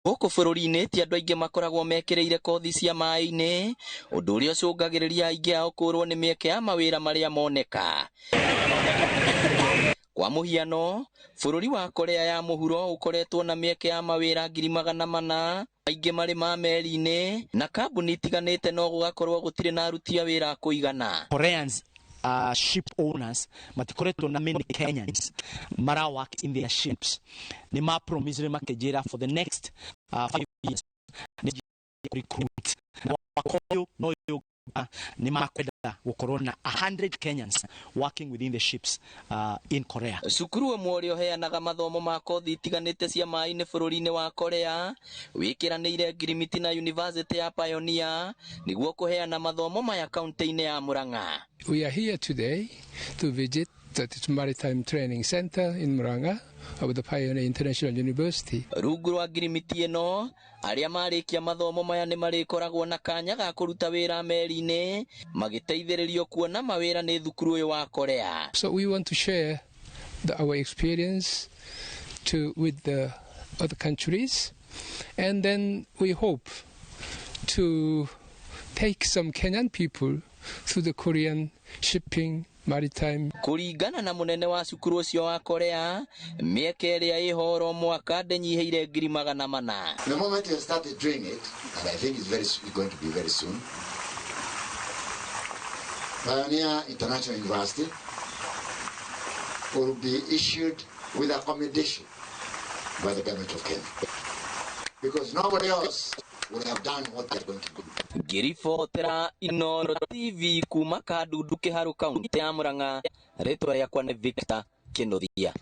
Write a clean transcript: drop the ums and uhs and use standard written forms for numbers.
Gũkũ bũrũri-inĩ ti andũ aingĩ makoragwo mekĩrĩire kothi cia maĩ-inĩ, ũndũ ũrĩa ũcũngagĩrĩria aingĩ ao kũrwo nĩ mĩeke ya mawĩra marĩa moneka. Kwa mũhiano, bũrũri wa Korea ya mũhuro ũkoretwo na mĩeke ya mawĩra 400,000, aingĩ marĩ ma meri-inĩ na kambuni itiganĩte, no gũgakorwo gũtirĩ na aruti a wĩra a kũigana. Koreans ship owners matikoretwo na many Kenyans mara work in their ships. Nĩ ma promise makĩnjĩra for the next 5 years nĩ recruit na mwaka ũyũ no ũyũ nĩ makwenda gũkorwo na 100 Kenyans working within the ships in Korea. Cukuru ũmwe ũrĩa ũheanaga mathomo ma kothi itiganĩte cia maĩ-inĩ bũrũri-inĩ wa Korea wĩkĩranĩire ngirimiti na University ya Pioneer nĩguo kũheana mathomo maya kaunti-inĩ ya Murang'a. We are here today to visit the Maritime Training Center in Murang'a of the Pioneer International University. Rungu rwa ngirimiti ĩno, arĩa marĩkia mathomo maya nĩ marĩkoragwo na kanya ga kũruta wĩra meri-inĩ magĩteithĩrĩrio kuona mawĩra nĩ thukuru ũyũ wa Korea. So we want to share our experience with the other countries, and then we hope to take some Kenyan people to the Korean shipping maritime. Kũringana na mũnene wa cukuru ũcio wa Korea, mĩeke ĩrĩa ĩho oro mwaka ndĩnyihĩire 400,000. The moment you started doing it, and I think it's going to be very soon, Pioneer International University will be issued with accommodation by the government of Kenya. Because nobody else would have done what they are going to do. Ngĩribotera Inooro TV kuma Kandundu, Kĩharũ, kaunti ya Murang'a, rĩtwa rĩakwa nĩ Victor Kĩnuthia.